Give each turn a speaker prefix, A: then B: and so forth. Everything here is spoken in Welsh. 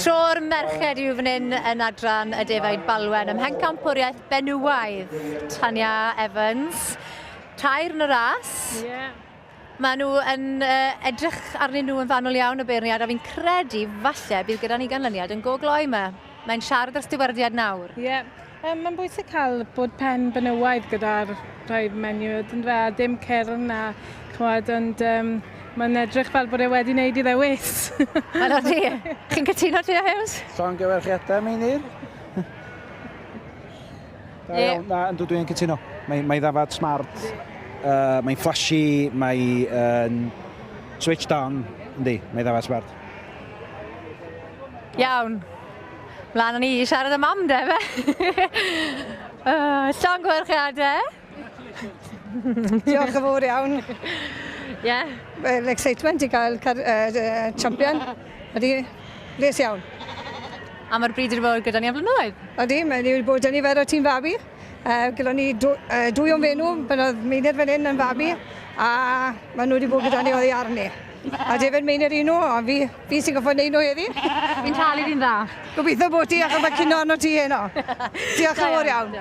A: Tro'r merched yw fan hyn yn adran y defaid Balwen ym Mhencampwriaeth Benywaidd. Tanya Evans, tair yn y ras.
B: Yeah.
A: Maen nhw yn uh, edrych arnyn nhw yn fanwl iawn y beirniad a fi'n credu falle bydd gyda ni ganlyniad yn go gloi yma. Mae'n siarad â'r stiwardiad nawr.
B: Ie. Yeah. Um, mae'n bwysig cael bod pen benywaidd gyda'r rhai menywod, yn fe, a dim cyrn a chwad, ond um, mae'n edrych fel bod e wedi wneud i ddewis.
A: Mae'n odi. Chi'n cytuno, Tia Hughes?
C: Llongyfarchiadau, Meinir. Da iawn. Na, yndw, dwi'n cytuno. Mae, mae ddafad smart, uh, mae'n flashy, mae'n uh, switched on. Yndi, mae ddafad smart.
A: Iawn. Mlaen â ni i siarad am mam de, fe? uh, llongyfarchiadau.
D: Diolch yn fawr iawn.
A: Yeah.
D: Wel, excitement i gael car, uh, champion. Ydy, bles iawn.
A: A mae'r bryd wedi bod gyda ni am flynyddoedd.
D: Ydy, mae wedi bod yn nifer o tîm fabi. Uh, gyda ni dw, uh, dwy o'n fenw, pan oedd Meinir fan hyn yn fabi, a maen nhw wedi bod gyda ni oddi arni. A David Meinir un nhw, a fi, fi sy'n goffod neud nhw heddi.
A: Fi'n talu fi'n dda.
D: Gobeithio bod ti, achos mae cino arno ti heno. Diolch yn fawr iawn.